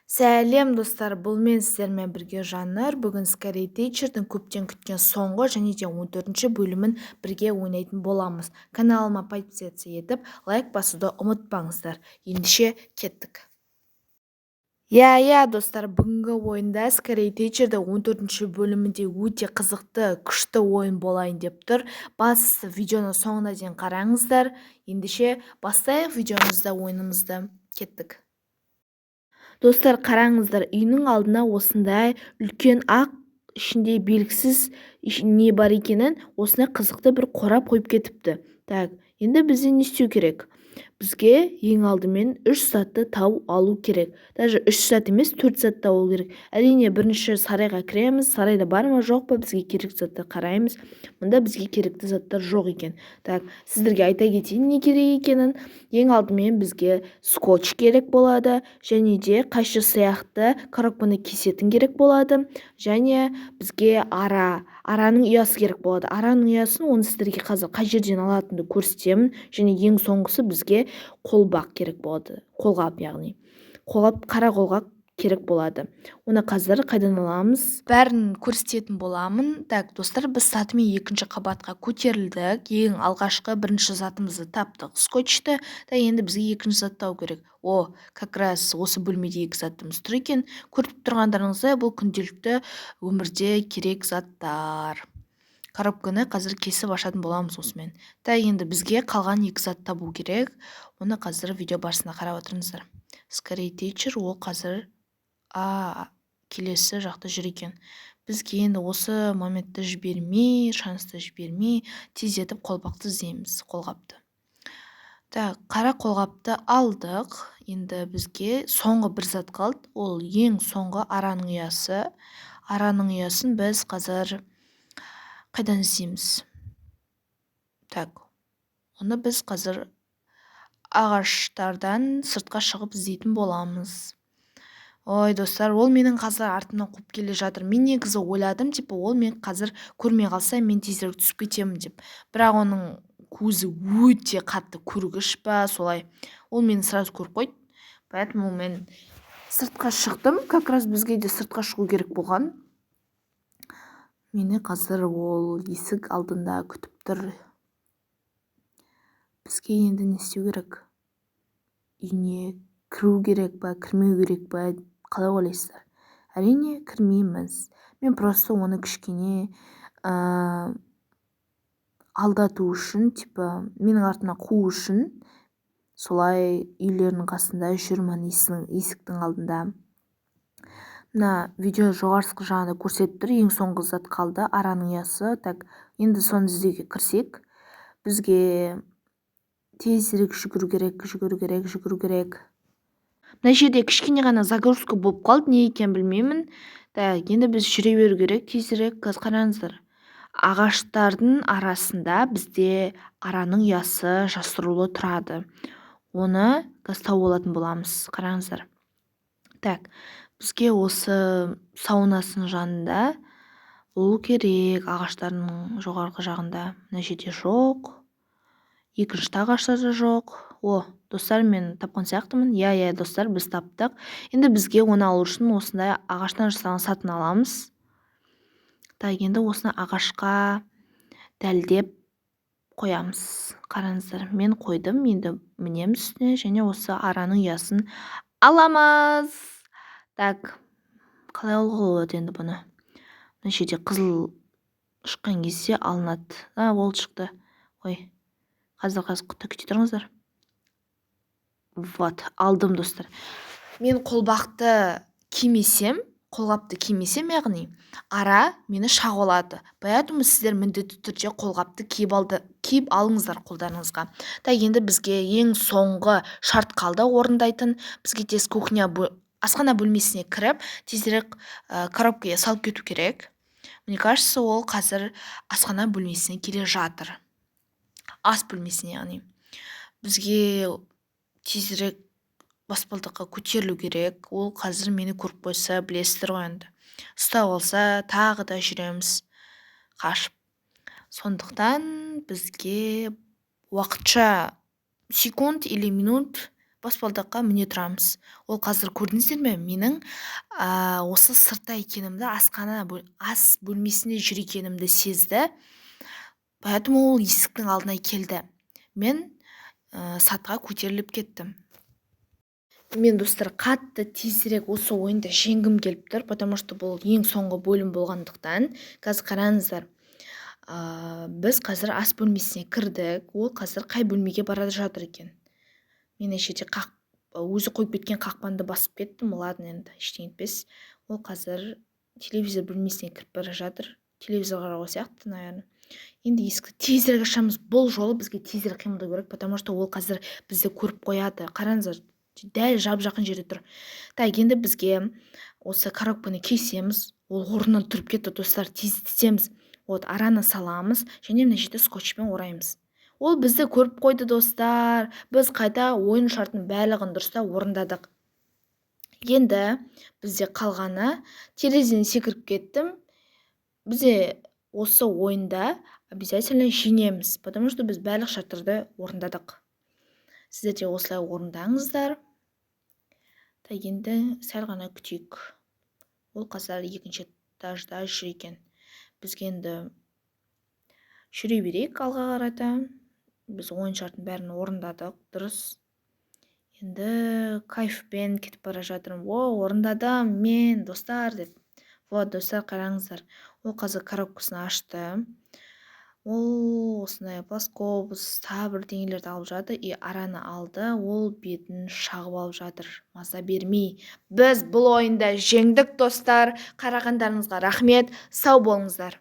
Сәлем, достар! Бұл мен, сіздермен бірге Жаннар. Бүгін Scary Teacher'дің көптен күткен соңғы және де 14-ші бөлімін бірге ойнайтын боламыз. Каналыма подписаться етіп, лайк басуды ұмытпаңыздар. Ендеше кеттік. Иә, достар, бүгінгі ойында, Scary Teacher'дің 14-ші бөлімінде, өте қызықты, күшті ойын болайын деп тұр. Бастысы, видеоны соңына дейін қараңыздар. Ендеше бастайық видеомызды, ойынымызды. Кеттік! Достар, қараңыздар, үйінің алдына осындай үлкен ақ, ішінде белгісіз не бар екенін, осындай қызықты бір қорап қойып кетіпті. Так, енді бізде не істеу керек? Бізге ең алдымен үш затты тауып алу керек. Даже үш зат емес, төрт зат табу керек. Әрине, бірінші сарайға кіреміз. Сарайда бар ма, жоқ па бізге керекті заттар, қараймыз. Мұнда бізге керекті заттар жоқ екен. Так, сіздерге айта кетейін не керек екенін. Ең алдымен бізге скотч керек болады және де қайшы сияқты коробканы кесетін керек болады және бізге араның ұясы керек болады. Араның ұясын, оны сіздерге қазір қай жерден алатынымды көрсетемін. Және ең соңғысы, бізге қолбақ керек болады, қолғап, яғни қолғап, қара қолғап керек болады. Оны қазір қайдан аламыз, бәрін көрсететін боламын. Так, достар, біз сатымен екінші қабатқа көтерілдік. Ең алғашқы бірінші затымызды таптық, скотчты да. Енді бізге екінші зат табу керек. О, как раз осы бөлмеде екі затымыз тұр екен. Көріп тұрғандарыңыздай, бұл күнделікті өмірде керек заттар. Коробканы қазір кесіп ашатын боламыз осымен. Так, енді бізге қалған екі зат табу керек. Оны қазір видео барысында қарап отырыңыздар. Scary Teacher ол қазір келесі жақта жүр екен. Бізге енді осы моментті жібермей, шансты жібермей, тездетіп қолғапты іздейміз, қолғапты. Так, қара қолғапты алдық. Енді бізге соңғы бір зат қалды, ол ең соңғы араның ұясы. Араның ұясын біз қазір қайдан іздейміз? Так, оны біз қазір ағаштардан сыртқа шығып іздейтін боламыз. Ой, достар, ол менің қазір артымнан қуып келе жатыр. Мен негізі ойладым, типа, ол мен қазір көрмей қалса, мен тезірек түсіп кетемін деп. Бірақ оның көзі өте қатты көргіш па, солай, ол мені сразу көріп қойды. Поэтому мен сыртқа шықтым. Как раз бізге де сыртқа шығу керек болған. Мені қазір ол есік алдында күтіп тұр. Бізге енді не істеу керек? Үйіне кіру керек па, кірмеу керек па, қалай ойлайсыздар? Әрине, кірмейміз. Мен просто оны кішкене алдату үшін, типа, менің артымнан қуу үшін солай үйлерінің қасында жүрмін, есіктің алдында. Мына видео жоғарғы жағында көрсетіп тұр, ең соңғы зат қалды, араның ұясы. Так, енді соны іздеуге кірсек. Бізге тезірек жүгіру керек, жүгіру керек, жүгіру керек. Мына жерде кішкене ғана загрузка болып қалды, не екенін білмеймін. Так, енді біз жүре беру керек тезірек. Қазір қараңыздар, ағаштардың арасында бізде араның ұясы жасырулы тұрады. Оны қазір тауып алатын боламыз. Қараңыздар, так, бізге осы саунасының жанында болу керек, ағаштардың жоғарғы жағында. Мына жерде жоқ, екінші ағаштарда жоқ. О, достар, мен тапқан сияқтымын. Иә, достар, біз таптық. Енді бізге оны алу үшін осындай ағаштан жасалған сатын аламыз. Так, енді осыны ағашқа дәлдеп қоямыз. Қараңыздар, мен қойдым. Енді мінеміз үстіне және осы араның ұясын аламыз. Так, қалай алуға болады енді бұны? Мына жерде қызыл шыққан кезде алынады. А, ол шықты. Ой, қазір, қазір, күте тұрыңыздар. Вот, алдым, достар. Мен қолбақты кимесем, қолғапты кимесем, яғни ара мені шағып алады. Поэтому сіздер міндетті түрде қолғапты киіп алыңыздар қолдарыңызға. Так, енді бізге ең соңғы шарт қалды орындайтын. Бізге тез кухня, асхана бөлмесіне кіріп, тезірек коробкаға салып кету керек. Мне кажется, ол қазір асхана бөлмесіне келе жатыр, ас бөлмесіне, яғни. Бізге тезірек баспалдаққа көтерілу керек. Ол қазір мені көріп қойса, білесіздер ғой, енді ұстап алса, тағы да жүреміз қашып. Сондықтан бізге уақытша секунд или минут Баспалдаққа міне тұрамыз. Ол қазір, көрдіңіздер ме, менің осы сыртта екенімді, асхана, ас бөлмесінде жүр екенімді сезді, поэтому ол есіктің алдына келді. Мен сатыға көтеріліп кеттім. Мен, достар, қатты тезірек осы ойынды жеңгім келіп тұр, потому что бұл ең соңғы бөлім болғандықтан. Қазір қараңыздар, біз қазір ас бөлмесіне кірдік. Ол қазір қай бөлмеге бара жатыр екен? Мен ана жерде өзі қойып кеткен қақпанды басып кеттім. Ладно, енді ештеңе етпес. Ол қазір телевизор бөлмесіне кіріп бара жатыр, телевизор қарауға сияқты, наверное. Енді есікті тезірек ашамыз. Бұл жолы бізге тезірек қимылдау керек, потому что ол қазір бізді көріп қояды. Қараңыздар, дәл жап жақын жерде тұр. Так, енді бізге осы коробканы кесеміз. Ол орнынан тұрып кетті, достар, тездетеміз. Вот, араны саламыз және мына жерде скотчпен ораймыз. Ол бізді көріп қойды, достар. Біз қайта ойын шартын барлығын дұрыстап орындадық. Енді бізде қалғаны, терезеден секіріп кеттім. Бізде осы ойында обязательно жеңеміз, потому что біз барлық шарттарды орындадық. Сіздер де осылай орындаңыздар. Так, енді сәл ғана күтейік. Ол қазір екінші этажда жүр екен. Бізге енді жүре берейік алға қарата. Біз ойын шартын бәрін орындадық дұрыс. Енді кайфпен кетіп бара жатырмын. О, орындадым мен, достар, деп. Вот, достар, қараңыздар, ол қазір коробкасын ашты. Ол осындай плоскогубцы, тағы бірдеңелерді алып жатыр и араны алды. Ол бетін шағып алып жатыр маза бермей. Біз бұл ойында жеңдік, достар. Қарағандарыңызға рахмет, сау болыңыздар.